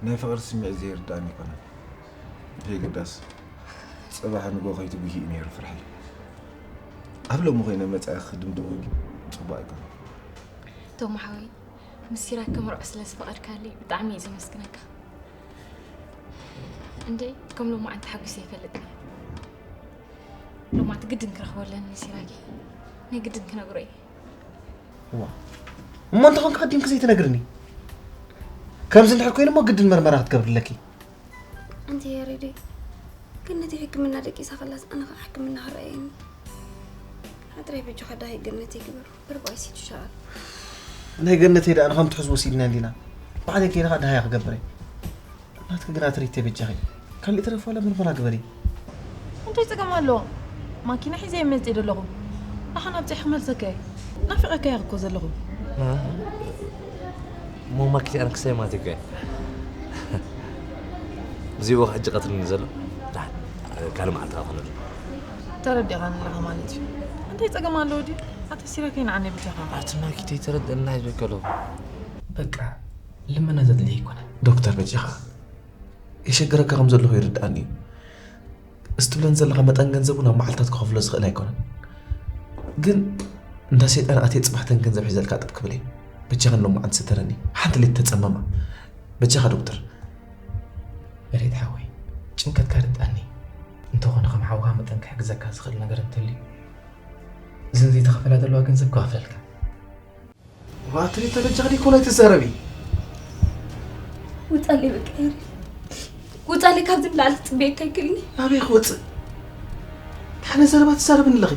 ናይ ፍቕሪ ስምዒት ዘይርድኣኒ ኣይኮነን። ዘይግዳስ፣ ጽባሕ ንግሆ ከይትጉሂ እዩ ነይሩ ፍርሐይ። ኣብ ሎሚ ኮይነ መጻኢኺ ክድምድሞ ግን ጽቡቕ ኣይኮነን። ቶም ሓወይ፣ ምስ ሲራክ ክምርዖ ስለ ዝፈቐድካለይ ብጣዕሚ እየ ዘመስግነካ። እንዴ፣ ከም ሎማዓንቲ ሓጒሰ ኣይፈልጥን እየ። ሎማዓንቲ ግድን ክረኽቦ ኣለኒ ሲራኪ። ናይ ግድን ክነግሮ እየ። ዋ፣ እሞ እንተኾንካ ቀዲምኪ ዘይትነግርኒ? ከምዚ እንድሕር ኮይኑ እሞ ግድን መርመራ ክትገብርለኪ። ኣንቲ ያሬደይ፣ ገነተይ ሕክምና ደቂሳ ከላስ ኣነ ኸዓ ሕክምና ክረኣየኒ። ኣጥረይ በጃኻ ዳሃይ ገነተይ ግበር። ብርባይ ሲት ይሻል። ናይ ገነተይ ደኣ ንኸም ትሕዝ ወሲድና እንዲና። ባዕለይ ከይደ ኸዓ ዳሃያ ክገብር እየ። ናትኪ ግና ትሪት ተበጃኺ። ካልእ ተረፍ ዋላ ምርመራ ግበሪ። እንታይ ጸገም ኣለዎ? ማኪና ሒዘ እየ መጽእ ዘለኹ። ደሓን ኣብጺሐ ክመልሰካ እየ። ናፊቐካ እየ እኮ ዘለኹ። እ? እሞ ማኪና ኣነ ክሳይ ማለት እኮ እየ። ብዚዎ ሕጂ ቀትሪ ዘሎ። ደሓን ካልእ መዓልቲ ክኾነሉ። ተረዲእኻኒ ኣለኻ ማለት እዩ። እንታይ ጸገም ኣለዎ ድዩ? ኣታ ሲራከይ ንዓኒ ብጃኻ። ኣቲ ማኪ ተይተረድአና ይበከሎ። በቃ ልመና ዘድልየ ኣይኮነን። ዶክተር በጃኻ። የሸግረካ ከም ዘለኹ ይርድኣኒ እዩ። እዚ ትብለን ዘለኻ መጠን ገንዘብ እውን ኣብ መዓልታት ክኸፍሎ ዝኽእል ኣይኮነን። ግን እንዳ ሰይጣን ኣትየ ጽባሕተን ገንዘብ ሒዘልካ ጠብ ክብል እየ። በጃኻ ሎማዓንቲ ስተረኒ። ሓንቲ ሌት ተጸመማ። በጃኻ ዶክተር። መሬት ሓወይ፣ ጭንቀትካ ርድኣኒ። እንተኾነ ከም ሓውኻ መጠን ክሕግዘካ ዝኽእል ነገር እንተልዩ፣ እዘን ዘይተኸፈላ ዘለዋ ገንዘብ ክኸፍለልካ። ዋትሪ ተበጃ ዲኮ ናይ ትዛረቢ? ውጻለይ በቃ ኤሪ። ውጻለይ ካብዚ ንላዕሊ ክጽበየካ ኣይክእልኒ። ናበይ ክወጽእ? ታነ ዘረባ ትዛረብኒ ኣለኺ።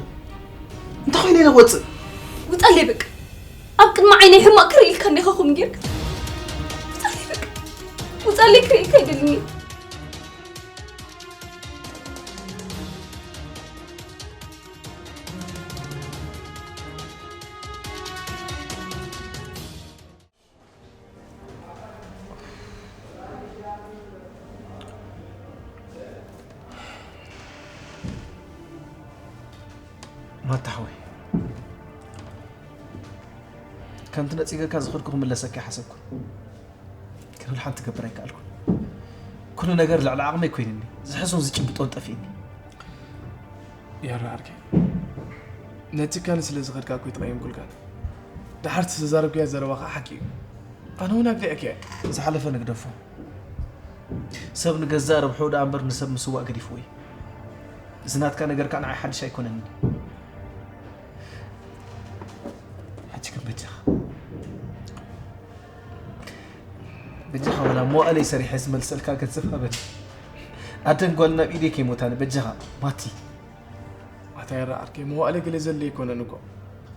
እንታይ ኮይነ ኢለ ክወጽእ? ውጻለይ በቃ። ኣብ ቅድሚ ዓይነይ ሕማቕ ክርኢ ኢልካ እንዲኻ ከምኡ ጌርካ። ውጻለይ በቃ። ውጻለይ ክርኢ ኢልካ ኣይደልን እየ። ማታ ሓወይ፣ ከምቲ ነጺገካ ዝኸድኩ ክምለሰካ ይሓሰብኩ። ግን ሓንቲ ክገብር ኣይከኣልኩን። ኩሉ ነገር ልዕሊ ዓቕመይ ኮይኑኒ። ዝሕዞን ዝጭብጦን ጠፊእኒ። ያራ ዓርከይ፣ ነጺግካኒ ስለ ዝኸድካ እኮ ኣይተቐየምኩልካን። ደሓር እቲ ዝተዛረብካዮ ዘረባ ኸኣ ሓቂ እዩ። ኣነ እውን ኣግሊዐካ እየ። ዝሓለፈ ንግደፎ። ሰብ ንገዛእ ርብሕኡ ደኣ እምበር ንሰብ ምስዋእ ገዲፍዎ እዩ። እዚ ናትካ ነገር ከኣ ንዓይ ሓድሽ ኣይኮነንን። ሕጂ ግን በጃኻ፣ በጃኻ ወላ መዋእለይ ሰሪሐ ዝመልሰልካ ገንዘብ ሃበኒ። ኣደን ጓልን ኣብ ኢደይ ከይሞታኒ በጃኻ ማቲ። ኣታ ያራ ዓርከይ፣ መዋእለ ገለ ዘለ ኣይኮነን እኮ።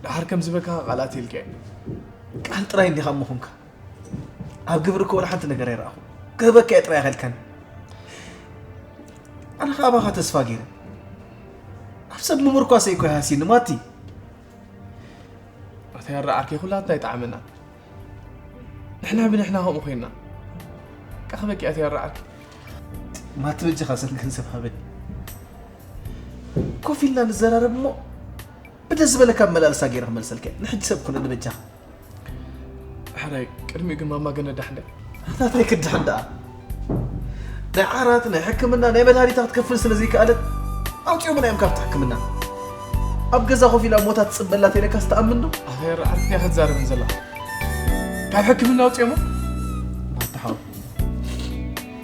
ደሓር ከም ዝበካ ቃላት ኢልካዮ። ቃል ጥራይ እንዲኻ እሞ ኹንካ። ኣብ ግብሪ እኮ ወላ ሓንቲ ነገር ኣይረኣኹ። ክህበካ እየ ጥራይ ኣኸልካኒ። ኣነ ኸኣ ኣባኻ ተስፋ ገይረ። ኣብ ሰብ ምምርኳሰይ እኮ ይሃስየኒ ማቲ። ኣታ ያራ ዓርከይ፣ ኩላትና ይጥዓመና። ንሕና ብንሕና ከምኡ ኮይንና። ቃ ክበኪ ኣታ ያራ ዓርከይ። ማቲ በጃኻ ሰን ገንዘብ ሃበኒ። ኮፍ ኢልና ንዘራረብ እሞ ብደስ ዝበለካ ኣመላልሳ ገይረ ክመልሰልካ እየ። ንሕጂ ሰብ ኩነኒ በጃኻ። ሕራይ፣ ቅድሚኡ ግን ማማ ገነዳ ሕንደ። ኣታ እንታይ ክድሕን ደኣ? ናይ ዓራት፣ ናይ ሕክምና፣ ናይ መድሃኒታ ክትከፍል ስለ ዘይከኣለት ኣውፂኦምና እዮም ካብቲ ሕክምና። ኣብ ገዛ ኮፍ ኢላ ሞታ ትፅበላ ተይለካስ ትኣምን ዶ? ኣኸር ዓርክያ ክትዛረብን ዘለኻ ካብ ሕክምና ኣውፂኦሞ? ማታ ሓው፣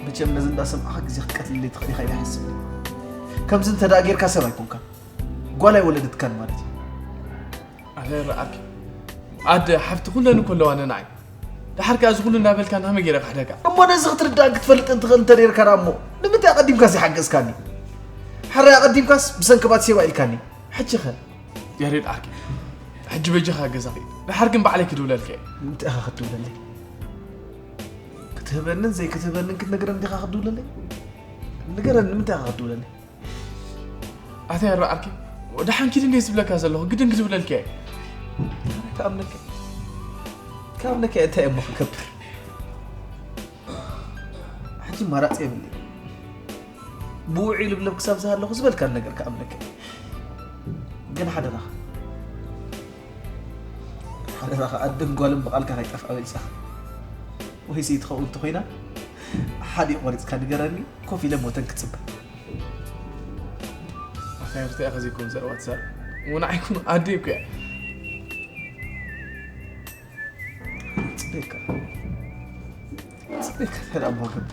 መቸም ነዚ እንዳሰማዕኻ ግዜ ክትቀትልለይ ትኽእል ኢኻ ኢለ ይሓስብ። ከምዚ እንተ ደኣ ጌርካ ሰብ ኣይኮንካን። ጓል ኣይወለደትካን ማለት እዩ። ኣኸር ዓርኪ፣ ኣደ ሓፍቲ ኩለን እኮ ኣለዋ ንዓይ። ደሓር ከኣ እዚ ኩሉ እናበልካ ናመይ ገይረ ክሕደካ? እሞ ነዚ ክትርዳእን ክትፈልጥን ትኽእል እንተ ነይርካ ደኣ እሞ ንምንታይ ኣቐዲምካስ ይሓገዝካኒ? ሕራይ ኣቐዲምካስ ብሰንኪ ባትሴባ ኢልካኒ። ሕጂ ኸ? ያሬድ ዓርኪ፣ ሕጂ በጃኻ ገዛኺ። ደሓር ግን ባዕለይ ክድውለልኪ እየ። ንምንታይ ኢኻ ክትድውለለይ? ክትህበንን ዘይክትህበንን ክትነግረኒ ዲኻ ክትድውለለይ? ንገረኒ፣ ንምንታይ ኢኻ ክትድውለለይ? ኣታ ያሮ ዓርኪ፣ ደሓን ኪድ እንዴ ዝብለካ ዘለኹ ግድን ክድውለልኪ እየ። ክኣምነካ፣ ክኣምነካ እንታይ እሞ ክገብር? ሕጂ ማራፂ የብለይ። ብውዒ ልብለብ ክሳብ ዝሃለኹ ዝበልካ ነገር ክኣምነካ። ግን ሓደራኻ፣ ሓደራኻ ኣደን ጓልን ብቓልካ ከይጠፍኣ በልፃኻ። ወይ ሰይቲ ኸው እንተኾይና ሓዲ ቆሪፅካ ንገረኒ፣ ኮፍ ኢለ ሞተን ክፅበ። ኣኸርተ ኢኻ ዘይኮን ዘረባ ትዛረብ። ወንዓይ ኩን ኣደ እኮ እያ። ጽቤካ። ጽቤካ ሰላም ወገን።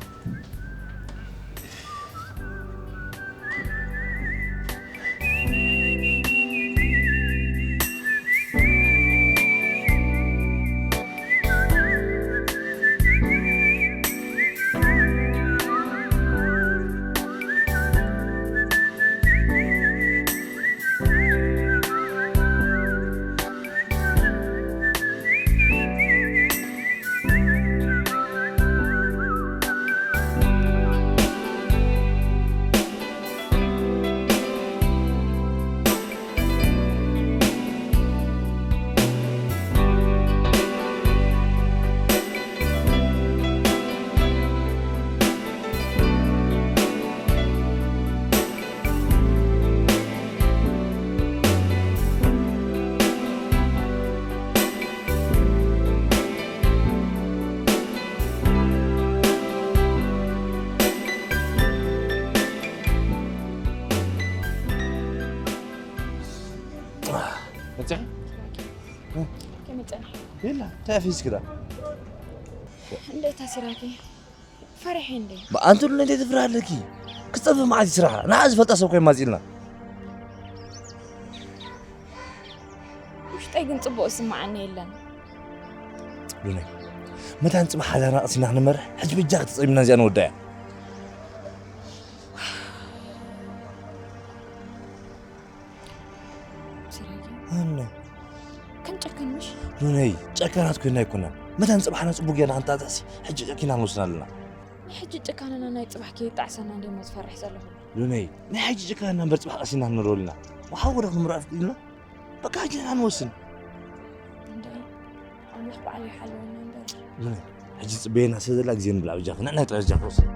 መፅኺ? ከመይ ፀኒሑ? የላ፣ እንታይ ኣፊዝኪ ደኣ? እንዴት ታሲራኪ? ፈሪሐ እንዴ? ብኣንቱ ሉነ እንታይ ትፍርሃለኪ? ክፀብብ መዓት እዩ ስራሓ። ንዓ ዝፈልጣ ሰብ ኮይን ማፂልና። ውሽጠይ ግን ፅቡቅ ዝስማዓኒ የለን። ሉነ፣ መታን ፅባሕ ሓዳርና ቀሲና ክንመርሕ፣ ሕጂ በጃ ክትፀሚና እዚኣ ንወዳያ። ሲራኪ፣ ኣነ ከም ጨከን ምሽ? ሉነይ፣ ጨከናት ኮይና ኣይኮናን። መታን ፅባሕና ፅቡቅ ጌርና ክንጣጣሲ፣ ሕጂ ጨኪና ንወስን ኣለና። ናይ ሕጂ ጭካነና ናይ ጽባሕ ከየጣዕሰና እንዲሞ ዝፈርሕ ዘለኹ። ሉነይ፣ ናይ ሕጂ ጭካነና እምበር ጽባሕ ቀሲና ክንነብረሉ ኢና። ወሓው ወደ ክንምርዖ ፍቅድ ኢልና? በቃ ሕጂ ንሕና ንወስን። እንድዒ፣ ኣምላኽ ባዕሉ ይሓልወና እምበር። ሉነይ፣ ሕጂ ጽበየና ስለ ዘላ ግዜ ንብላ በጃኺ። ንዕናይ ጥራይ በጃኺ ወስን።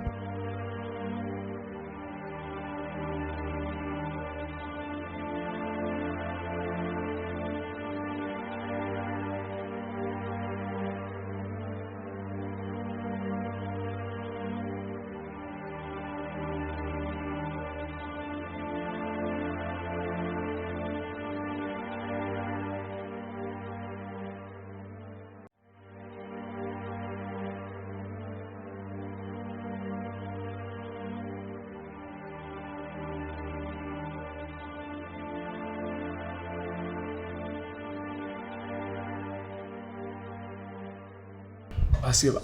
ኣሴባ፣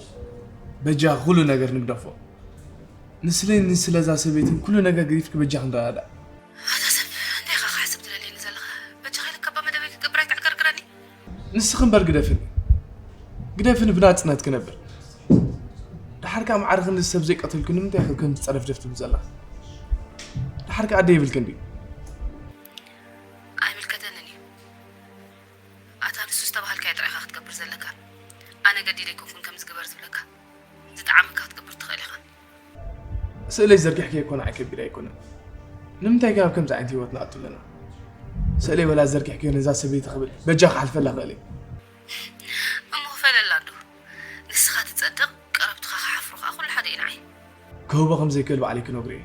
በጃ ኩሉ ነገር ንግደፎ። ንስለይን ንስለዛ ሰበይትን ኩሉ ነገር ገዲፍኪ በጃ ክንረዳዳእ። ኣታ ሰብ፣ እንታይ ኢኻ ክሓስብ ትደልየኒ ዘለኻ? በጃኻ ኢለ ካብ መደበይ ክገብር ኣይትዕገርግረኒ። ንስኺ እምበር ግደፍኒ። ግደፍኒ ብናጽነት ክነብር። ደሓር ከኣ ማዕረ ክንዲ ሰብ ዘይቀተልኩ ንምንታይ ኢኺ ከምዚ ጸደፍደፍ ትብል ዘለኻ? ደሓር ከኣ ኣደ የብልክን ድዩ? ኣይምልከተንን እዩ። ኣታ ንሱ ዝተባሃልካዮ ጥራይ ኢኻ ክትገብር ዘለካ። ኣነ ገዲደ ኣይኮንኩን ከምዚ ግበር ዝብለካ። ዝጠዓመካ ክትገብር ትኽእል ኢኻ። ስእለይ ዘርጊሕክዮ እኮ ንዓይ ከቢድ ኣይኮነን። ንምንታይ ግን ኣብ ከምዚ ዓይነት ህይወት ንኣቱ ኣለና? ስእለይ ወላ ዘርጊሕክዮ ነዛ ሰበይቲ ክብል በጃ ክሓልፈላ ክእል እየ። እሞ ክፈለላ እንዶ። ንስኻ ትጸድቕ፣ ቀረብትኻ ክሓፍሩ ከኣ ኩሉ ሓደ እዩ ንዓይ። ክህቦ ከም ዘይክእል ባዕለይ ክነግሮ እየ።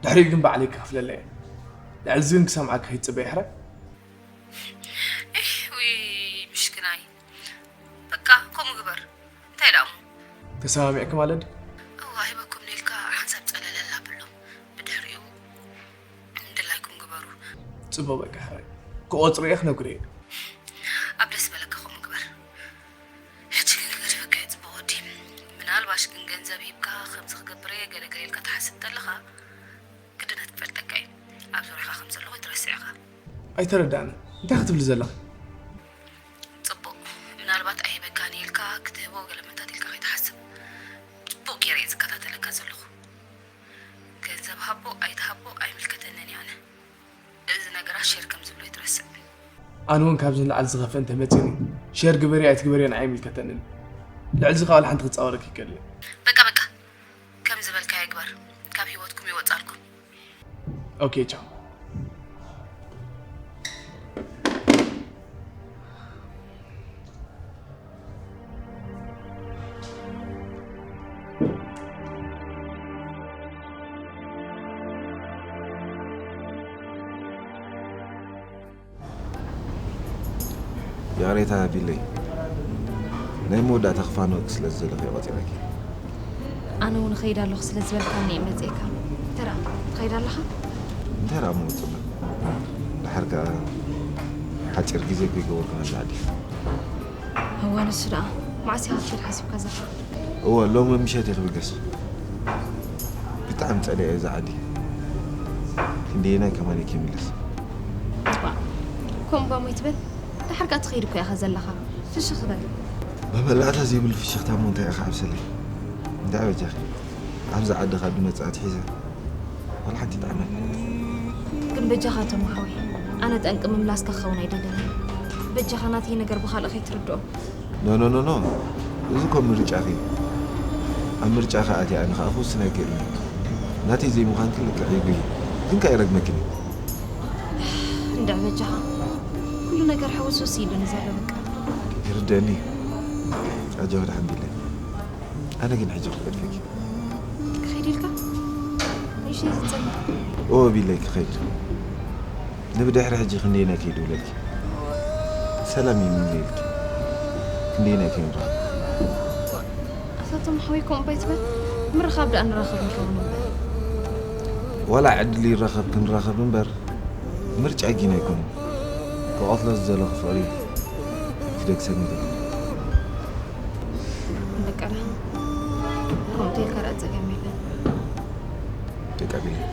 ድሕሪኡ ግን ባዕለይ ክኸፍለላ እየ። ልዕሊ እዚ ግን ክሰምዓካ ከይትጽበ ይሕረ። እህ፣ ውይ፣ ምሽክናይ። በቃ፣ ከምኡ ግበር። እንታይ ደኣ እሞ? ተሰማሚዕኪ ማለት? እዋ፣ ሂበኩም ኢልካ ሓንሳብ ጸለለል ኣብሎም። ብድሕሪኡ ምድላይኩም ግበሩ። ጽቡቕ፣ በቃ፣ ሕራይ ክቖጽሮ እየ፣ ክነግሮ እየ። ኣብ ደስ በለካ ከምኡ ግበር። ሕጂ ግን ክገድፈካ እየ፣ ጽቡቕ ወዲ። ምናልባሽ ግን ገንዘብ ሂብካ ከምዚ ክገብር እየ ገለ ገለ ኢልካ ትሓስብ እንተለኻ፣ ግድነት ክፈልጠካ እዩ። ኣብ ዙርያኻ ከም ዘለኹ ኣይትረስዕ ኢኻ። ኣይተረዳእን። እንታይ ክትብሊ ዘለኺ? ጽቡቕ። ምናልባት ኣይህበካን ኢልካ ክትህቦ ገለ መታን ኢልካ ከይትሓስብ። ጽቡቕ ገይረ እየ ዝከታተለካ ዘለኹ። ገንዘብ ሃቦ ኣይትሃቦ ኣይምልከተንን እዩ ኣነ። እዚ ነገራት ሼር ከም ዝብሎ ኣይትረስዕ። ኣነ እውን ካብዚ ንላዕሊ ዝኸፍእ እንተመጺኡኒ፣ ሼር ግበርዮ ኣይትግበርዮ ንዓይ ኣይምልከተንን። ልዕሊ እዚ ካብ ዋላ ሓንቲ ክጻወረኪ ይክእል እየ። በቃ በቃ፣ ከም ዝበልካዮ ግበር። ካብ ህይወትኩም ይወጻልኩም። ኦኬ፣ ቻው። ይቕሬታ ቢለይ፣ ናይ መወዳእታ ክፋነወኪ ስለ ዝደለኹ እየ ቆጺረኪ። ኣነ እውን እኸይድ ኣለኹ ስለ ዝበልካኒ እየ መጺኤካ። ተራ ትኸይድ ኣለኻ? እንታይ ደኣ እሞ ጽቡቕ። ደሓር ከኣ ሓጺር ግዜ እኮ ይገበርኩ ናብዛ ዓዲ። እወ፣ ንሱ ደኣ መዓስ ኢኻ ክትከይድ ሓሲብካ ዘለኻ? እወ፣ ሎሚ ምሸት እየ ክብገስ። ብጣዕሚ ጸሊኤ እዛ ዓዲ። ክንደየናይ ከማን እየ ከይምለስ። ዋእ፣ ከምኡ እባ እሞ ኣይትበል። ደሓር ከኣ ትኸይድ እኮ ኢኻ ዘለኻ። ፍሽኽ በል። መመላእታ ዘይብሉ ፍሽኽታ እሞ እንታይ ኢኻ ዓብሰለይ? እንታይ በጃኺ? ኣብዚ ዓዲ ካብ ድመጽእ ኣትሒዘ ዋላ ሓንቲ ይጥዓመኒ። ግን በጃኻ ተሙ ሓወይ፣ ኣነ ጠንቂ ምምላስካ ክኸውን ኣይደልን እየ። በጃኻ ናተይ ነገር ብኻልእ ከይትርድኦ። ኖ፣ ኖ፣ ኖ፣ ኖ። እዚ እኮ ምርጫኺ እዩ። ኣብ ምርጫኺ ኣትየ ኣነ ኸኣ ክውስን ኣይክእልን እየ። ናተይ ዘይምዃንኪ ልክዕ እዩ ጉሂ። ግን ከኣ ይረግመኪን እዩ። እንድዒ በጃኻ። ኩሉ ነገር ሕውስውስ ኢሉኒ ዘሎ በቃ። ይርደኣኒ እዩ። ኣጆኺ ደሓን ቢለይ። ኣነ ግን ሕጂ ክገድፈኪ። ክኸይድ ኢልካ? ንእሽተይ ዝጸንሕ። እወ ቢለይ ክኸይድ። ንብድሕሪ ሕጂ ክንደየናይ ከይድውለልኪ? ሰላም ይምነየልኪ። ክንደየናይ ከይንራኸብ? ኣታ ቶም ሓወይ ከምኡ እባ ኣይትበል። ምርኻብ ደኣ ንራኸብ ንኸውን እምበር። ዋላ ዕድል ይራኸብ ክንራኸብ እምበር፣ ምርጫ ጊን ኣይኮነን። ክቐትሎ ዝደለኹ ፍቕሪ ክደግሰኒ ይደሊ። በቃ ደሓን። ከምኡ ተይልካ ደኣ ጸገም የለን። ደቂ ኣቢለይ።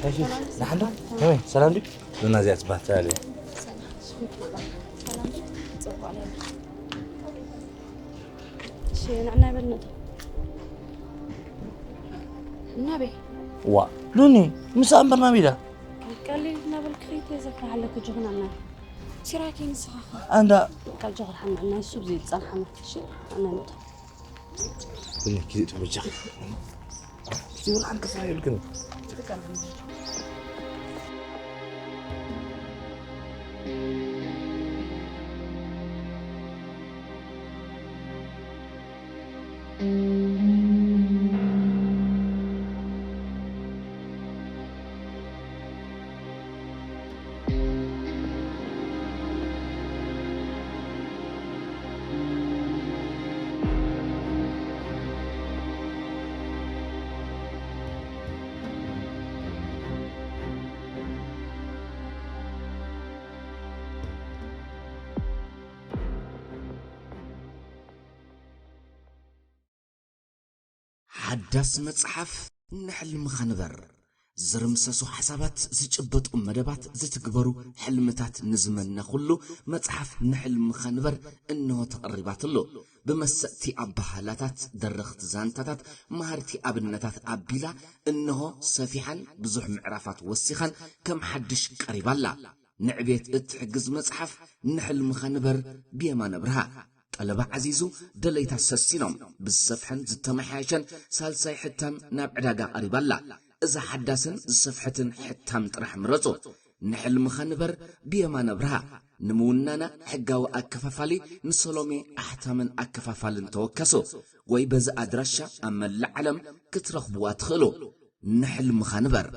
እሺ፣ ንሓንዶ? ከመይ? ሰላም ድዩ? ሉና እዚኣ ትባህ ትላለ። ሰላም። ጽቡቕ ኣለና። እሺ፣ ንዕና ይበልነቱ። እናበይ? ዋ፣ ሉኒ፣ ምሳ እምበር ናበይ ኢላ? ቀሊል እናበልክ ከይተ ዘፍርሓለክ ጅግና እና። ሲራኪ ንስኻ ኸ? ኣንዳ። በቃ ጆኽር ሓና፣ ናይ ሱብ ዘይጸንሓና። እሺ፣ ኣነ ንእቶ። ሉኒ፣ ኪዚ ትበጃ። ኪዚ ብርሃን ክስራ ይልክን። ሓዳስ መጽሓፍ ንሕልምኻ ንበር። ዝርምሰሱ ሓሳባት፣ ዝጭበጡ መደባት፣ ዝትግበሩ ሕልምታት ንዝመነ ኩሉ መጽሓፍ ንሕልምኻ ንበር እንሆ ተቐሪባትሉ። ብመሰጥቲ ኣባህላታት፣ ደረኽቲ ዛንታታት፣ መሃርቲ ኣብነታት ኣቢላ እንሆ ሰፊሓን ብዙሕ ምዕራፋት ወሲኻን ከም ሓድሽ ቀሪባላ። ንዕቤት እትሕግዝ መጽሓፍ ንሕልምኻ ንበር ብየማነ ብርሃ። ጠለባ ዓዚዙ፣ ደለይታ ሰሲኖም፣ ብዝሰፍሐን ዝተመሓየሸን ሳልሳይ ሕታም ናብ ዕዳጋ ቀሪባ ኣላ። እዛ ሓዳስን ዝሰፍሐትን ሕታም ጥራሕ ምረጹ። ንሕልምኻ ንበር ብየማነ ብርሃ። ንምውናና ሕጋዊ ኣከፋፋሊ ንሰሎሜ ኣሕታምን ኣከፋፋልን ተወከሱ፣ ወይ በዚ ኣድራሻ ኣብ መላእ ዓለም ክትረኽብዋ ትኽእሉ። ንሕልምኻ ንበር።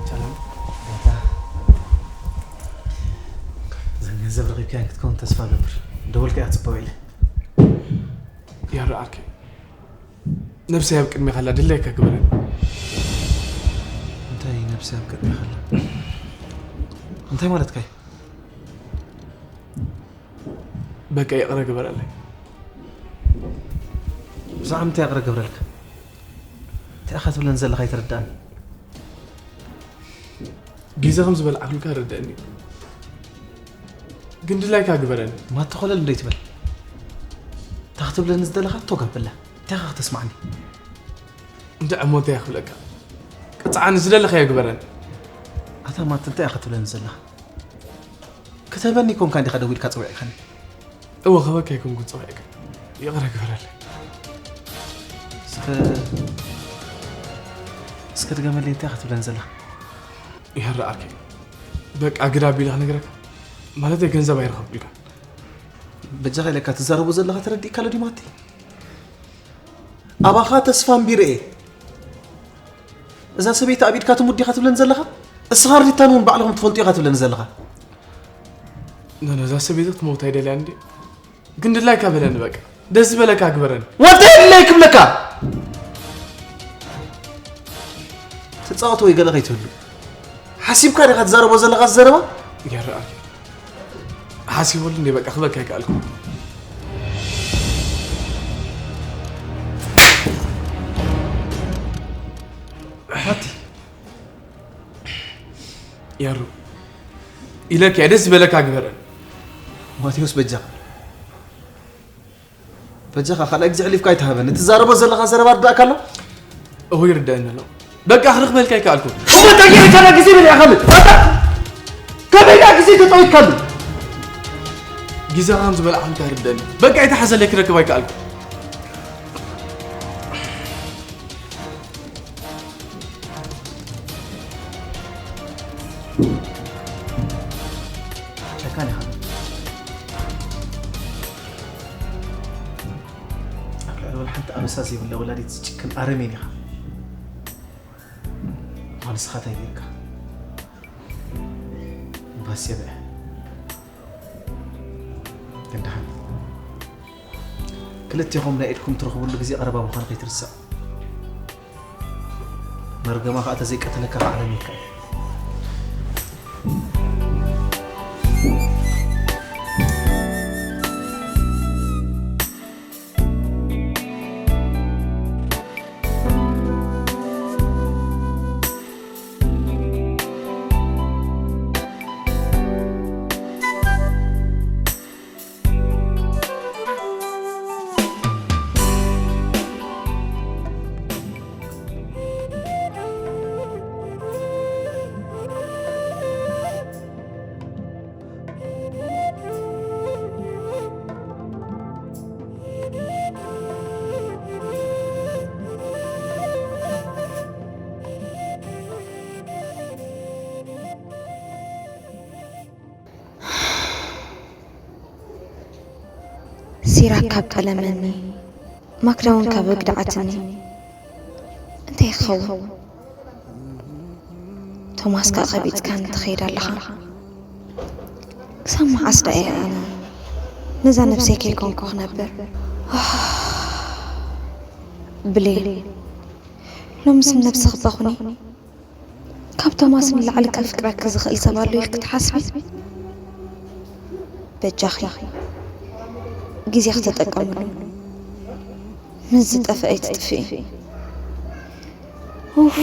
ሰላም። እዛ ገንዘብ ረኺብካያን ክትከውን ተስፋ እገብር። ደወልካ እያ ትጽበዮ ኢለ። ይርኣክ። ነብሰይ ኣብ ቅድሜኻ ኣላ፣ ድላይካ ግበረኒ። እንታይ ነብሰይ ኣብ ቅድሜኻ ኣላ? እንታይ ማለትካ እዩ? በቃ ይቕረ ግበረለይ። ብዛዕባ ምንታይ ይቕረ ግብረልካ? እንታይ ኢኻ ትብለኒ ዘለኻ ኣይተረድኣን። ግዜ ከም ዝበልዓኽልካ ይርድኣኒ። ግን ድላይካ ግበረኒ። ማተኾለል እንዶ ይትበል። እንታይ ክትብለኒ ዝደለኻ ቶግ ኣብላ። እንታይ ኢኻ ክተስማዕኒ? እንተ ዕሞ እንታይ ክብለካ? ቅጽዓኒ ዝደለኻዮ ግበረኒ። ኣታ ማት እንታይ ኢኻ ትብለኒ ዘለኻ? ክትህበኒ ኮንካ እንዲኻ ደዊልካ ጸዊዕካኒ። እወ፣ ክህበካ ኣይኮንኩን ጸዊዐካ። ይቕረ ግበረለይ። እስከ፣ እስከ ድገመለይ እንታይ ኢኻ ትብለኒ ዘለኻ? ይርኣክ። በቃ ግዳ ቢለ ክነግረካ። ማለተይ ገንዘብ ኣይረኸብኩልካን። በጃኻ ኢለካ ትዛረቦ ዘለኻ ተረዲእካ ኣሎ ድዩ ማቲ? ኣባኻ ተስፋ ኣንቢረ እየ። እዛ ሰበይቲ ኣብ ኢድካ ትሙት ዲኻ ትብለኒ ዘለኻ? እስኻ ሪታን እውን ባዕልኹም ትፈልጡ ኢኻ ትብለኒ ዘለኻ። ኖ፣ ኖ፣ እዛ ሰበይቲ ክትመውት ኣይደልያን እንዴ? ግን ድላይካ በለኒ በቃ። ደስ ዝበለካ ግበረን። ወደለይ ክብለካ። ትጻወት ወይ ገለ ከይትህሉ። ሓሲብካ ዲኻ ትዛረቦ ዘለኻ ዘረባ? ይረኣል። ሓሲበሉ እንዴ በቃ ክበካ ይከኣልኩ። ሓቲ። ያሩ። ኢለካ ደስ ዝበለካ ግበረን። ማቴዎስ በጃ። በጃኻ ካልኣይ ግዜ ሕሊፍካ ኣይትሃበኒ። ትዛረቦ ዘለኻ ዘረባ ርዳእካ ኣሎ? እኹ ይርዳእኒ ኣሎ። በቃ ክርኽበልካ ኣይከኣልኩ። እሞ እንታይ ገይረ ካልኣይ ግዜ በሊዕካኒ? ኣታ ከመይ ደኣ ግዜ ተጠዊትካሉ? ግዜኻ ከም ዝበላዕካ እንታይ ርዳእኒ። በቃ ኣይተሓዘለይ ክረክብ ኣይከኣልኩ። ጨካን ኢኻ። ኣብ ልዕሊ ወላ ሓንቲ ኣበሳ ዘይብላ ወላዲት ዝጭክን ኣረሜን ኢኻ። እሞ ንስኻ እንታይ ጌርካ? ባስየ በዐ። ግን ደሓን። ክልቴኹም ናይ ኢድኩም ትረኽብሉ ግዜ ቀረባ ምዃኑ ከይትርስዕ። መርገማ ኸኣ ተዘይቀተለካ ኸዓ ለሚካ እዩ። ሲራክ ካብ ጠለመኒ፣ ማክዳ እውን ካብ ኣግድዓትኒ፣ እንታይ ክኸውን? ቶማስ ከኣ ቀቢጽካኒ ትኸይድ ኣለኻ። ክሳብ መዓስ ደኣ እየ ኣነ ነዛ ነብሰይ ከይኮንኩ ክነብር? ብሌን፣ ሎምስ ንነብስኺ እባ ኩኒ። ካብ ቶማስ ንላዕሊ ከፍቅረኪ ዝኽእል ሰብ ኣሎ ኢልኪ ትሓስቢ? በጃኺ ግዜኺ ተጠቀምሉ። ምስ ዝጠፍአ ኣይትጥፍኢ። ኡፍ።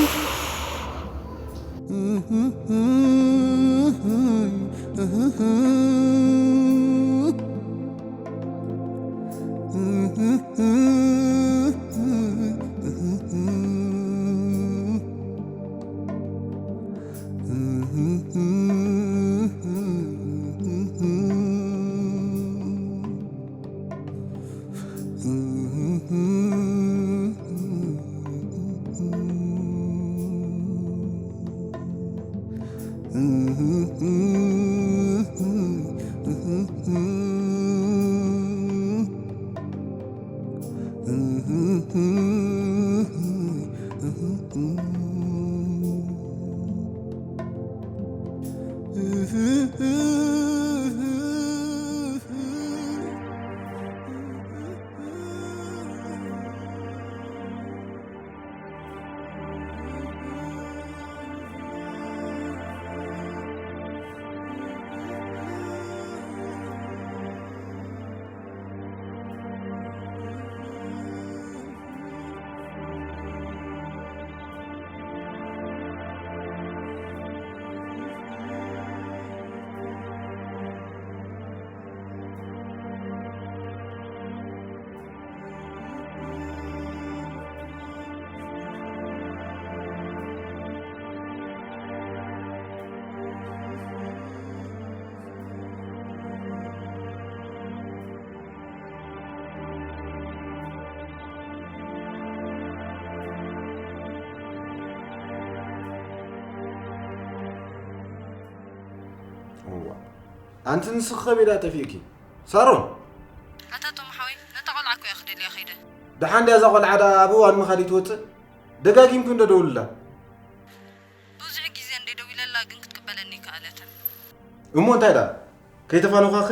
እዋ። ኣንቲ ንስኺ ከመይ ደኣ ጠፊእኪ? ሳሮን! ኣታ ቶም ሓወይ፣ ነታ ቆልዓ እኮ እየ ክደልያ ከይደ። ደሓን ድያ እዛ ቆልዓ ደኣ ኣብ እዋን ምኻድ ትወጽእ? ደጋጊምኪ እንዶ ደውልላ። ብዙሕ ግዜ እንደ ደዊለላ ግን ክትቅበለኒ ኣይከኣለትን። እሞ እንታይ ደኣ? ከይተፋነዃኺ?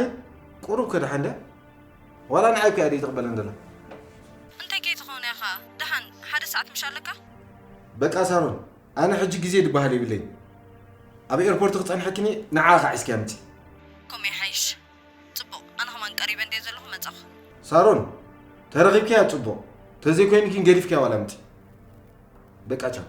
ቁሩብ ከ ደሓን ድያ? ዋላ ንዓይ እኮ እያ ዘይትቕበለን ዘላ። እንታይ ከይትኾነ ኢኻ? ደሓን ሓደ ሰዓት ምሽ ኣለካ? በቃ ሳሮን፣ ኣነ ሕጂ ግዜ ድበሃል የብለይ። ኣብ ኤርፖርት ክጸንሐኪኒ፣ ንዓኣ ኻዕ እስኪ ኣምጺ። ከምኡ ይሓይሽ። ጽቡቕ፣ ኣነ ኸማን ቀሪበ እንድየ ዘለኹ መጻኹ። ሳሮን፣ ተረኺብኪያ ጽቡቕ፣ ተዘይኮይኑ ግን ገዲፍኪያ ዋላ ኣምጺ። በቃ ቻው።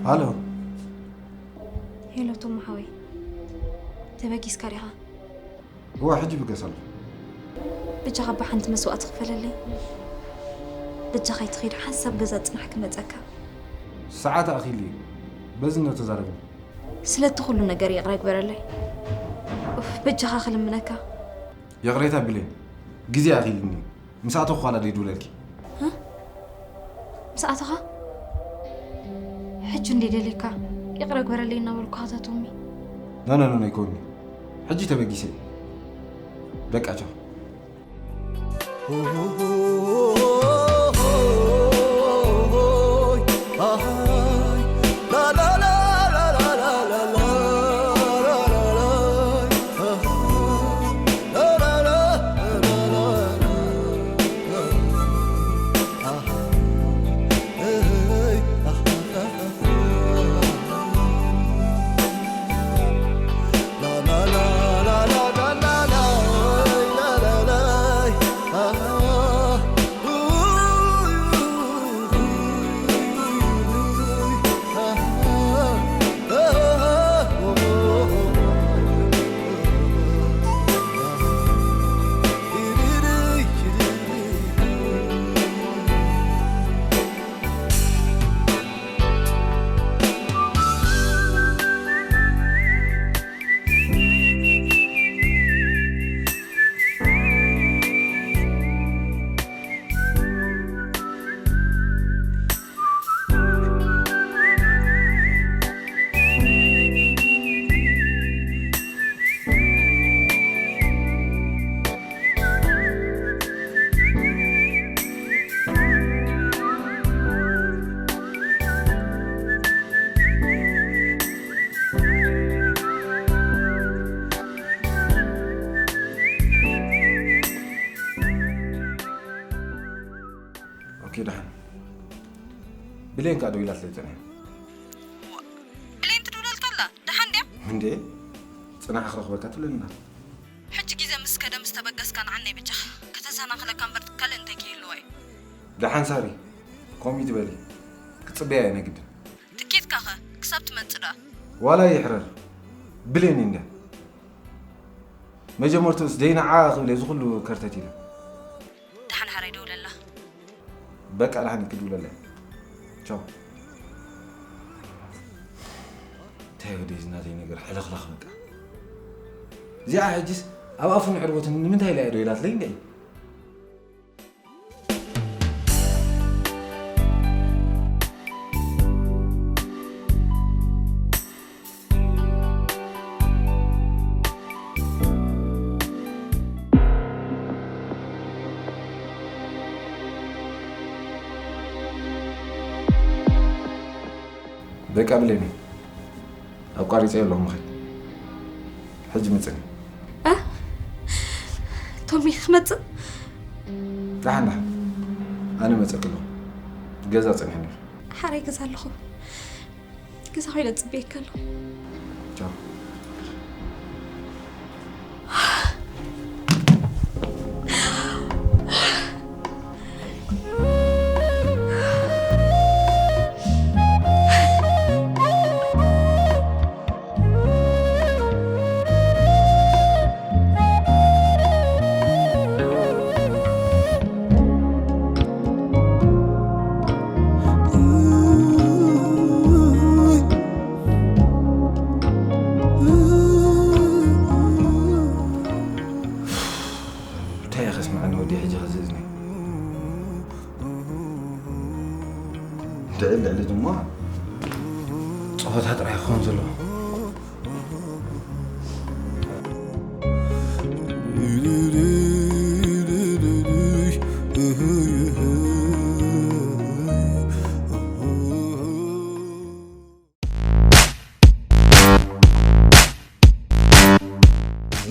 ሃሎ። ሄሎ ቶም ሓወይ፣ ተበጊስካ ዲኻ? እዋ፣ ሕጂ ብገስ ኣሎ። በጃኻ ብሓንቲ መስዋእቲ ክፈለለይ። በጃኻ ኣይትኸይድ፣ ሓንሳብ ገዛ ጽናሕ ክመጸካ። ሰዓት ኣኺሉ እዩ። በዚ ነው ተዛረብና። ስለቲ ኩሉ ነገር ይቕረ ግበረለይ። ኡፍ፣ በጃኻ ክልምነካ። ይቕሬታ ብሌን፣ ግዜ ኣኺሉኒ እዩ። ምስ ኣተኹ ኳላ ደይድውለልኪ። እ? ምስ ኣተኻ? ሕጂ እንዴ ደልየካ ይቕረ ግበረለይ እናበልኩ ሃታቶሚ። ኖ፣ ኖ፣ ኖ፣ ኖ፣ ኣይኮንኒ። ሕጂ ተበጊሰ። በቃ ቻው። ኦኬ፣ ደሓን። ብሌን ከኣ ደዊላትለይ ጸኒሓ። ብሌን ትድውለልካ ኣላ? ደሓን ድያ? እንዴ፣ ጽናሕ ክረኽበካ ትብለና። ሕጂ ግዜ ምስ ከደ ምስ ተበገስካ ንዓነይ ብጃኻ። ከተሰናኽለካ እምበር ካልእ እንታይ ክህልዋ እዩ? ደሓን ሳሪ፣ ከምኡ ትበሊ። ክጽበያ እየ ናይ ግድን። ትኬትካ ኸ ክሳብ ትመጽእ ደኣ? ዋላ ይሕረር። ብሌን እንድያ። መጀመርትኡስ ደይ ንዓ ክብል እየ እዚ ኩሉ ከርተት ኢለ። ደሓን ሓራይ ደውለላ። በቃ ደሓን ክድውለላ። ቻው። እንታይ ወደይ ዝናተይ ነገር ሕልኽላኽ በቃ። እዚኣ ሕጂስ ኣብ ኣፉን ዕርቦትን ንምንታይ ኢላ እየ ዶ ኢላትለይ እንገይ? በቃ ብሌኒ፣ ኣቋሪጸ ኣለኹ ምኸድ። ሕጂ ምጽኒ። እ? ቶሚ ክመጽእ? ደሓን፣ ደሓን። ኣነ መጸኪ ኣለኹ። ገዛ ጸኒሐ ነይሩ። ሓራይ ገዛ ኣለኹ። ገዛ ኮይነ ጽበየካ ኣለኹ። ቻው። ወዲ ሕጂ ኸዚ እዝኒ። ልዕል ልዕሊ ድማ ጸወታ ጥራይ ክኸውን ዘለዎ።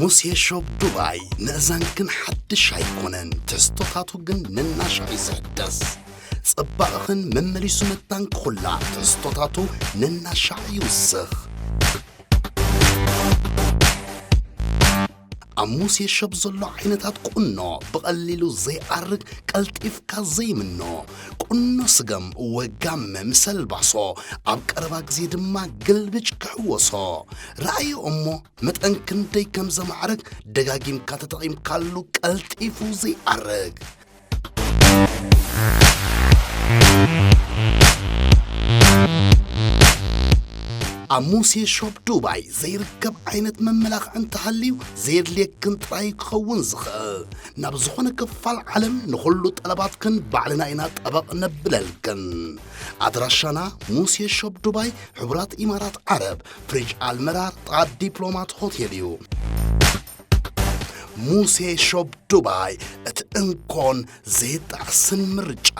ሙሴ ሾፕ ዱባይ ንእዛንክን ሓድሽ ኣይኮነን፣ ትሕዝቶታቱ ግን ነናሻዕ እዩ ዝሕደስ። ጽባቐኽን መመሊሱ መታን ክኹላዕ ትሕዝቶታቱ ነናሻዕ ይውስኽ። ኣብ ሙሴ ሾፕ ዘሎ ዓይነታት ቁኖ ብቐሊሉ ዘይኣርግ፣ ቀልጢፍካ ዘይምኖ፣ ቁኖ ስገም፣ ወጋመ ምስ ኣልባሶ፣ ኣብ ቀረባ ግዜ ድማ ግልብጭ ክሕወሶ። ረኣዮ እሞ መጠን ክንደይ ከም ዘማዕርግ ደጋጊምካ ተጠቒምካሉ ቀልጢፉ ዘይኣርግ። ኣብ ሙሴ ሾፕ ዱባይ ዘይርከብ ዓይነት መመላኽዒ እንተሃልዩ፣ ዘየድልየክን ጥራይ ክኸውን ዝኽእል። ናብ ዝኾነ ክፋል ዓለም ንኹሉ ጠለባትክን ባዕልና ኢና ጠበቕ ነብለልክን። ኣድራሻና ሙሴ ሾፕ ዱባይ፣ ሕቡራት ኢማራት ዓረብ፣ ፍሪጅ ኣልመራር፣ ጥቓ ዲፕሎማት ሆቴል እዩ። ሙሴ ሾፕ ዱባይ፣ እቲ እንኮን ዘይጣዕስን ምርጫ።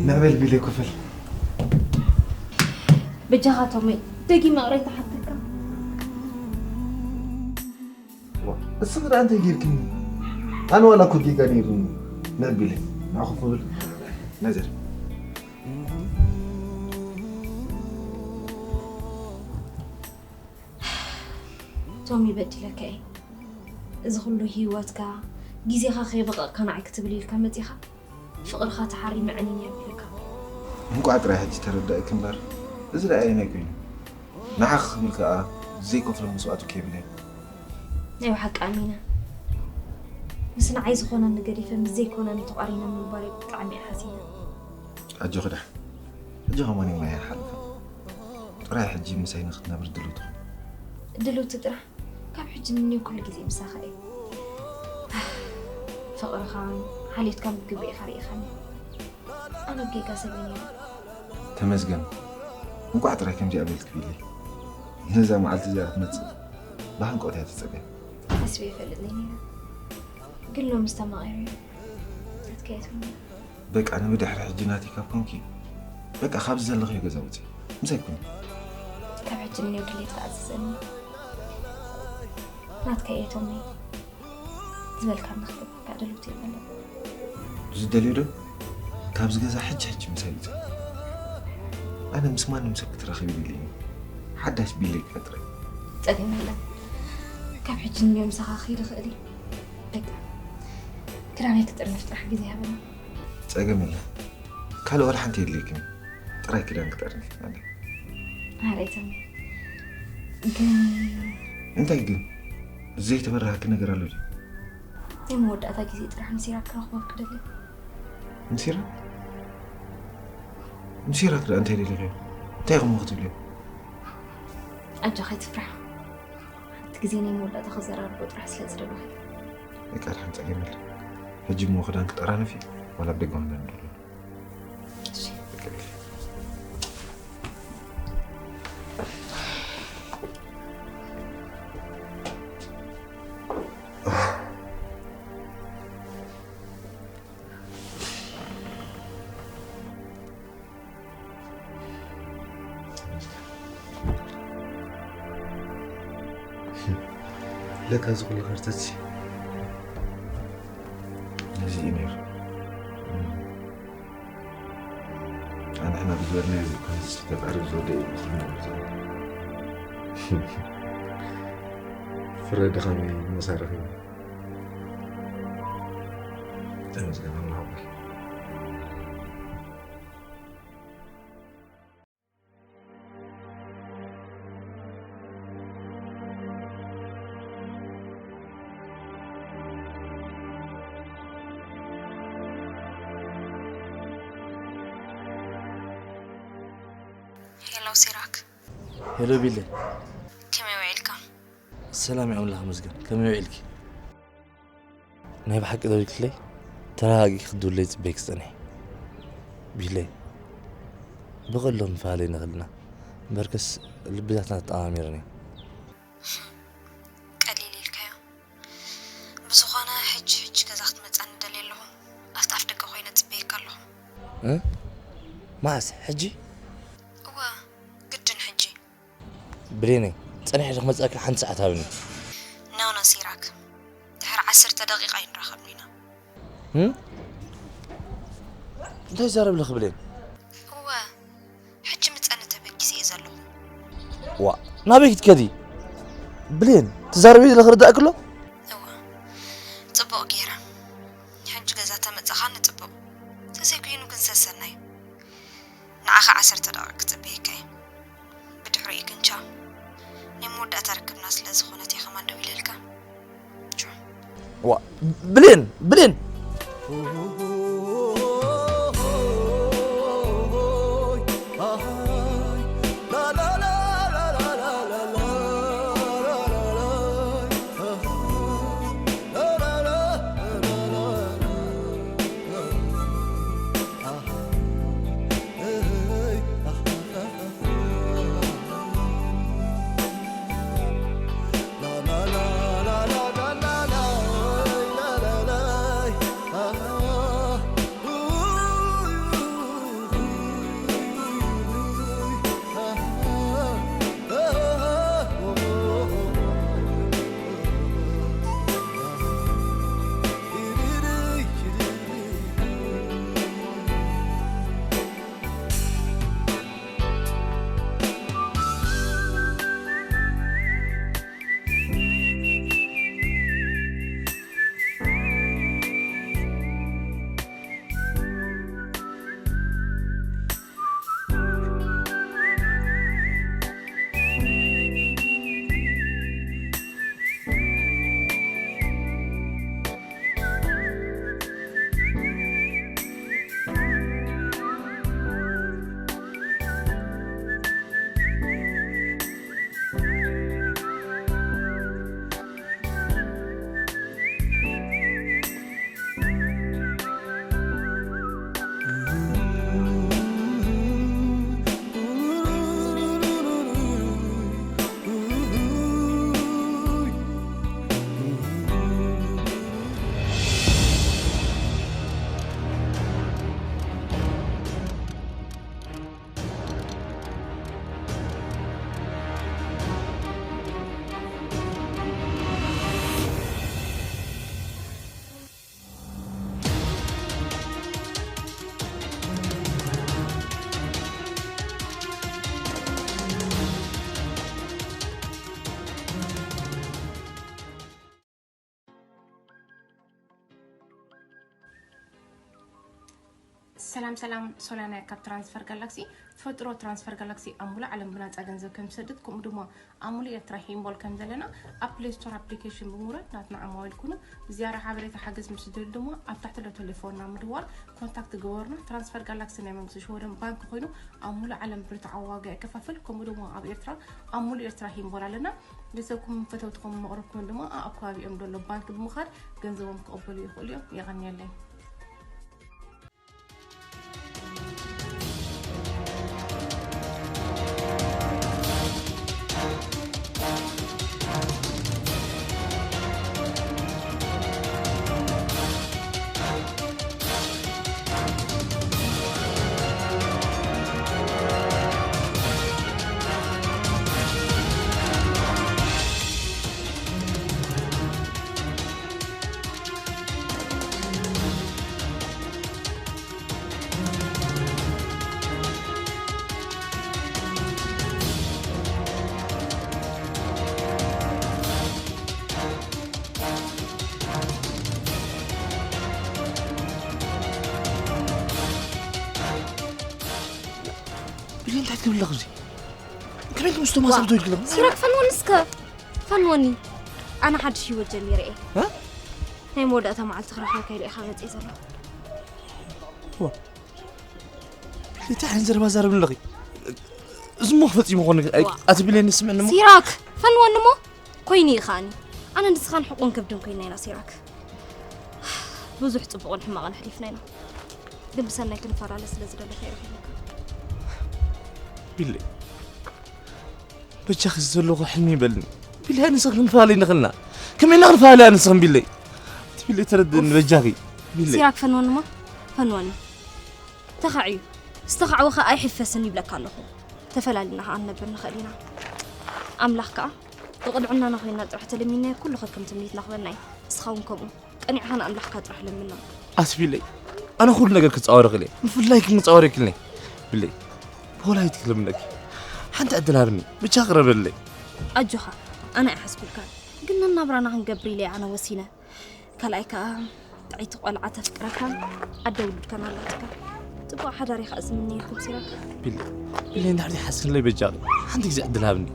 ምዕበል ቢለ ክፍል። በጃኻ ቶመይ፣ ደጊመ ይቕሬታ ሓተካ። እስኺ ደኣ እንታይ ጌርክኒ? ኣነ ዋላ እኮ ጌጋ ነይሩኒ። ምዕቢለይ፣ ንዓኹም ክብል። ነዘር። ቶሚ፣ በዲለካ እየ። እዚ ኩሉ ህይወትካ፣ ግዜኻ ከየበቐቕካ ንዓይ ክትብል ኢልካ መጺኻ? ፍቕርኻ ተሓሪመ ዕንይንይ ኣቢለካ። እንቋዕ ጥራይ ሕጂ ተረዳእኪ እምበር፣ እዚ ደኣ ኣየናይ ኮይኑ? ንዓኺ ክብል ከኣ ዘይከፍሎ መስዋእቲ እኮ የብለይን። ናይ ብሓቂ ኣሚነ። ምስ ንዓይ ዝኾነኒ ገዲፈ ምስ ዘይኮነኒ ተቋሪነ ምንባረይ ብጣዕሚ እየ ሓዚነ። ኣጆኺ ደሓን። ሕጂ ከማን የማይ ኣይሓልፍን። ጥራይ ሕጂ ምሳይ ንኽትነብሪ ድልውቲ ኩኒ። ድልውቲ ጥራሕ? ካብ ሕጂ ንኔው ኩሉ ግዜ ምሳኻ እየ። ፍቕርኻን ሓልዮትካን ብግብሪ ኢኻ ርኢኻኒ። ኣነ ጌጋ ሰብ እየ ነይረ። ተመስገን። እንቋዕ ጥራይ ከምዚኣ በልኪ ቢለይ። ነዛ መዓልቲ እዚኣ ክትመጽእ ብሃንቀውታ እየ ተጸብያ። ሓሲበ ኣይፈልጥን እየ ነይረ። ግን ሎምስ ተማቒረ እየ። ናትካ እየ ትምነ። በቃ፣ ንብድሕሪ ሕጂ ናተይ ካብ ኮንኪ፣ በቃ፣ ካብዚ ዘለኽዮ ገዛ ውጺ። ምሳይ ኩኒ። ካብ ሕጂ ንኔው ድሌት ተኣዘዘኒ። ናትካ እየ ቶመይ። ዝበልካኒ ክገብረካ ድልውቲ እየ ዘለኹ። ዝደልዮ ዶ? ካብዚ ገዛ ሕጂ ሕጂ ምሳይ ውጺ። ኣነ ምስ ማንም ሰብ ክትራኸቢ ደልየ እየ። ሓዳሽ ቢለይ ክፈጥረ። ጸገም የለን። ካብ ሕጂ ንዮ ምሳኻ ክኸይድ ይኽእል እዩ። በቃ ክዳነይ ክጥርንፍ ጥራሕ ግዜ ሃበኒ። ጸገም የለን። ካልእ ዋላ ሓንቲ የድልየክን። ጥራይ ክዳን ክጠርንፍ ማለት። ኣረ ተሜ፣ ግን እንታይ ግን? ዘይተበራሃኪ ነገር ኣሎ ድዩ? ናይ መወዳእታ ግዜ ጥራሕ ንሲራክ ክረኽቦ ክደሊ። ንሲራክ? ንሲራክ ደኣ እንታይ ደሊኽዮ? እንታይ ኢኹም ክትብልዮ? ኣጆኻ ኣይትፍራሕ። እቲ ግዜ ናይ መወዳእታ ክዘራርቦ ጥራሕ ስለ ዝደለኹ። በቃ ድሓን ጸገም የለን። ሕጂ እሞ ክዳን ክጠራንፍ እዩ። ዋላ ኣብ ደገ ኾይና ንደሎ። እሺ። በቃ ይኸይድ። ለካ እዚ ኩሉ ከርተት ነዚ እዩ ነይሩ። ኣንሕና ብዝበልናዮ ዘይኮነስ ፈጣሪ ብዝወደኦ እዩ ዝፍርደና ዘሎ። ፍረ ድኻመይ መሳርሒ እዩ። ተመስገን ኣምላኽ ኣቦይ። ሄሎ ሲራክ። ሄሎ ቢለ። ከመይ ውዒልካ? ሰላም እዩ ኣምላኽ ይመስገን። ከመይ ውዒልኪ? ናይ ብሓቂ ደዊልክለይ ተረጋጊ ክትድውለይ ጽበይክ ዝጸኒሐ። ቢለይ ብቐሎ ምፋለይ ንኽልና እምበርከስ ልብታትና ተጠማሚረን እዩ። ቀሊል ኢልካዮ። ብዝኾነ ሕጂ ሕጂ ገዛ ክትመጻኒ ደልየ ኣለኹ። ኣብቲ ኣፍ ደገ ኮይነ ጽበየካ ኣለኹ። እ? መዓስ? ሕጂ? እወ ግድን ሕጂ። ብሌነይ ጸኒሐ ዶ ክመጻካ ሓንቲ ሰዓት ሃብኒ። ኖ ኖ ሲራክ፣ ድሕሪ ዓሰርተ ደቂቃ እዩ ንራኸብ ኢና። እ? እንታይ ይዛረብ ኣለኺ ብሌን? እወ ሕጂ ምጸኒ ተበጊሰ እየ ዘለኹ። ዋ ናበይ ክትከዲ? ብሌን ትዛረቢ ዘለኺ ርዳእኪ ኣሎ? እወ ጽቡቕ ገይረ። ሕጂ ገዛ ተመጻኻኒ ጽቡቕ፣ ተዘይኮይኑ ግን ሰሰናዩ። ንዓኻ ዓሰርተ ደቂቕ ክጽበየካ እየ። ብድሕሪኡ ግን ቻው። ናይ መወዳእታ ርክብና ስለ ዝኾነት እየ ከማን ደው ኢለልካ። ቻው። ዋ ብሌን ብሌን ሰላም ሰላም፣ ሶላና ካብ ትራንስፈር ጋላክሲ። ፈጥሮ ትራንስፈር ጋላክሲ ኣብ ሙሉእ ዓለም ብናጻ ገንዘብ ከም ዝሰድድ፣ ከምኡ ድማ ኣብ ሙሉእ ኤርትራ ሂምቦል ከም ዘለና ኣብ ፕሌይ ስቶር ኣፕሊኬሽን ብምውራድ ናትና ዓማዊል ኩኑ። ዝያዳ ሓበሬታ ሓገዝ ምስ ትደልዩ ድማ ኣብ ታሕቲ ዘሎ ቴሌፎንና ምድዋል ኮንታክት ግበሩና። ትራንስፈር ጋላክሲ ናይ መንግስቲ ሽወደን ባንክ ኮይኑ ኣብ ሙሉእ ዓለም ብርትዓዊ ዋጋ የከፋፍል፣ ከምኡ ድማ ኣብ ኤርትራ ኣብ ሙሉእ ኤርትራ ሂምቦል ኣለና። ቤተሰብኩም ፈተውትኩም መቕረብኩም ድማ ኣብ ከባቢኦም ዘሎ ባንክ ብምኻድ ገንዘቦም ክቕበሉ ይኽእሉ እዮም። የቐንየለይ። ቢሊ እንታይ ትብል ኣለኽ እዚ? ከመይ ምስ ቶም ኣሳብ ትብል ኣለኽ? ሲራክ ፈንወኒ እስከ ፈንወኒ። ኣነ ሓድሽ ህይወት ጀሚረ እየ። ናይ መወዳእታ መዓልቲ ክረኽበካ ኢለ ኢኻ መፅእ ዘለኹ። እንታይ ዓይነት ዘረባ ዛረብ ኣለኺ? እዚ እሞ ክፈፂሙ ኾነ ኣትብለኒ ስምዕኒ እሞ ሲራክ ፈንወኒ እሞ ኮይኑ እዩ ከኣኒ። ኣነ ንስኻን ሕቁን ከብድን ኮይና ኢና ሲራክ። ብዙሕ ፅቡቕን ሕማቕን ኣሕሊፍና ኢና። ግን ብሰናይ ክንፈላለ ስለ ዝደለኻ ይረኺበካ። ቢለይ በጃኺ ዘለኹ ሕልሚ ይበልኒ። ቢለይ ኣነ ንስኽን ክንፈላለ ይንኽልና። ከመይ ኢና ክንፈላለ ኣነ ንስኽን ቢለይ? እቲ ቢለይ ተረድእኒ በጃኺ ቢለይ። ሲራክ ፈንወኒ እሞ ፈንወኒ። ተኻዕዩ ዝተኻዕወ ኸኣ ኣይሕፈስን ይብለካ ኣለኹ። ተፈላሊና ኸኣ ንነብር ንኽእል ኢና። ኣምላኽ ከኣ ብቕንዕናና ኮይንና ጥራሕ ተለሚንናዮ ኩሉ ከከም ትምኒትና ክበና እዩ። እስኻ እውን ከምኡ ቀኒዕኻ ንኣምላኽካ ጥራሕ ለምና። ኣቲ ቢለይ ኣነ ኩሉ ነገር ክጻወር እኽእል እየ። ብፍላይ ግን ክጻወር ኣይክእልን እየ። ቢለይ ብወላዲት ክልምነኪ ሓንቲ ዕድል ሃብኒ ብቻ ቅረበለይ። ኣጆኻ ኣነ ኣይሓስኩልካን ግን ነናብራና ክንገብር ኢለ እየ ኣነ ወሲነ። ካልኣይ ከኣ ጥዕይቲ ቆልዓ ተፍቅረካን ኣደ ውሉድካን ኣላትካ። ጽቡቕ ሓዳር እየ ከኣ ዝምነየልኩም ሲራክ። ቢለይ ቢለይ እንድሕር ዘይሓስክለይ በጃኺ ሓንቲ ግዜ ዕድል ሃብኒ።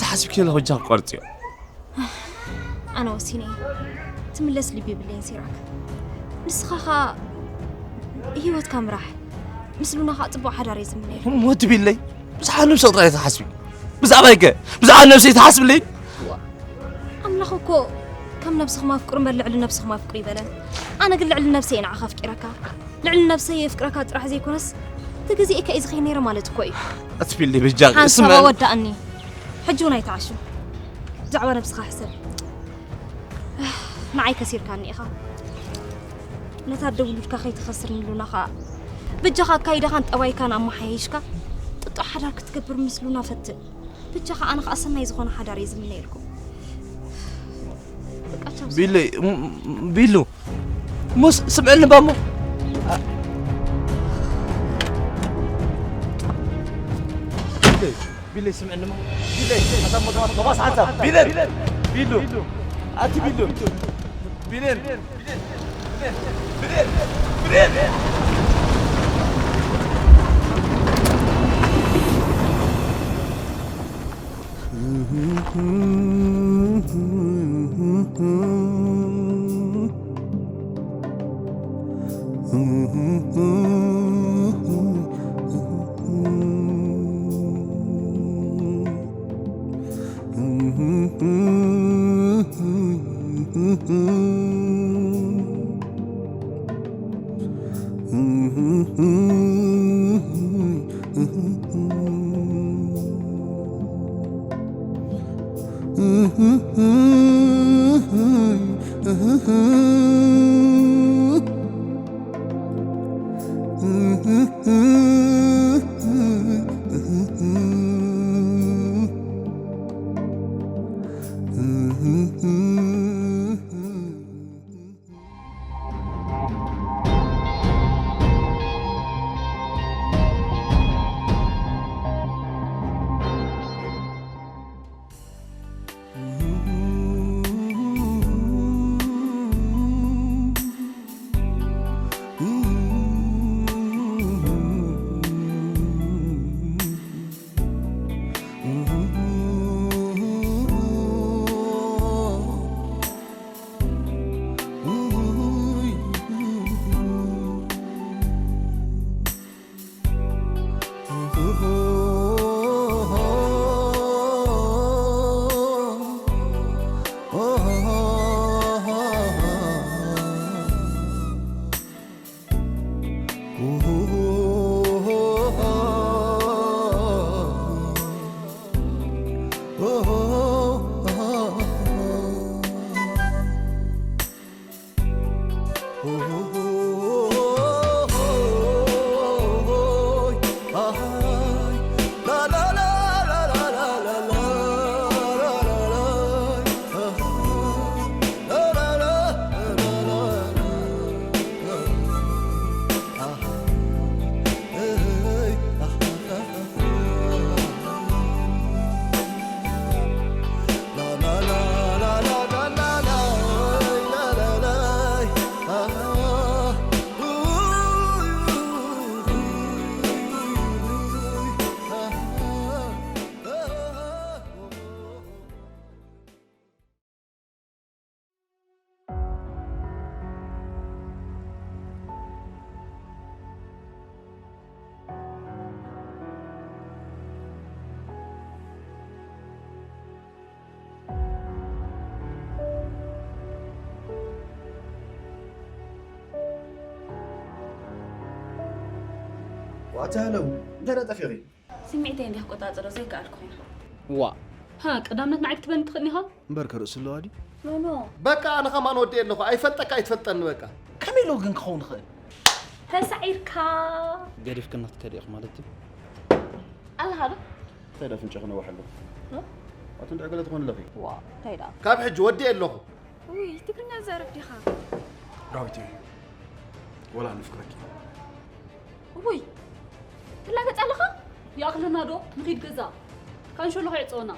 ዝሓስብኪ ዘለኹ በጃኺ ቋርጽዮ። ኣነ ወሲነ እየ። ትምለስ ልቢ የብለይን ሲራክ። ንስኻ ኸኣ ህይወትካ ምራሕ። ምስ ሉና ኸኣ ጽቡቕ ሓዳር እየ ዝምነየልካ። ወዲ ቢለይ ብዝሓ ነብሲ ጥራይ ትሓስቢ። ብዛዕባይ ከ ብዛዕባ ነብሰይ ትሓስብለይ? ኣምላኽ እኮ ከም ነብስኹም ኣፍቅሩ እምበር ልዕሊ ነብስኹም ኣፍቅሩ ይበለን። ኣነ ግን ልዕሊ ነብሰይ እየ ንዓኻ ኣፍቂረካ። ልዕሊ ነብሰይ የፍቅረካ ጥራሕ ዘይኮነስ ተገዚእካ እዩ ዝኸይድ ነይረ ማለት እኮ እዩ። ኣትፊለይ በጃኺ ሓንሳብ ስምዐኒ። ኣወዳእኒ። ሕጂ እውን ኣይትዓሹ። ብዛዕባ ነብስኻ ሕሰብ። ንዓይ ከሲርካኒ ኢኻ። ነታ ኣደ ውሉድካ ከይትኸስር ንሉና ኸኣ በጃኻ ኣካይዳኻን ጠባይካን ኣመሓያይሽካ ጥጡሕ ሓዳር ክትገብር ምስ ሉና ፈትን። በጃኻ ኣነ ኸኣ ሰናይ ዝኾነ ሓዳር እየ ዝምነየልኩም። በቃ ቻው። ቢለይ ቢሉ ሞስ ስምዕኒ ባሞ ቢለይ ስምዕኒ ሞ ቢለይ ኣታ ሞቶ ቶማስ ሓንሳብ ቢለይ ቢሉ ኣቲ ቢሉ ቢለይ ቢለይ ቢለይ ቢለይ ኣታ ሃለው እንታይ ደኣ ጠፊኺ? ስምዒተይ እንዲያ ክቆጻጸሮ ዘይከኣልኩ ኮይነ። ዋ ሃ ቀዳምነት ንዓይ ክትበኒ ትኽእልኒ ኢኻ። እምበር ከርእሱ ኣለዋ ድዩ? ኖኖ በቃ ኣነ ከማን ወዲ ኣለኹ ኣይፈልጠካ ኣይትፈልጠኒ በቃ። ከመይ ኢሉ ግን ክኸውን ይኽእል? ተሳዒርካ ገዲፍክና ክትከዲ ኢኹ ማለት እዩ። ኣለኻ ዶ? እንታይ ዳ ፍንጫ ክነዋሕ ኣለኹ? ኣቱ እንድዕ ገለ ትኾን ኣለኺ? ዋ እንታይ ደኣ? ካብ ሕጂ ወዲ ኣለኹ። ውይ ትግርኛ ዘረብ ዲኻ? ዳዊት እየ ወላ ንፍቅረኪ ውይ ትላገጽ ኣለኻ? ይኣኽለና ዶ ንኺድ ገዛ ካንሾሎ ከይዕፀወና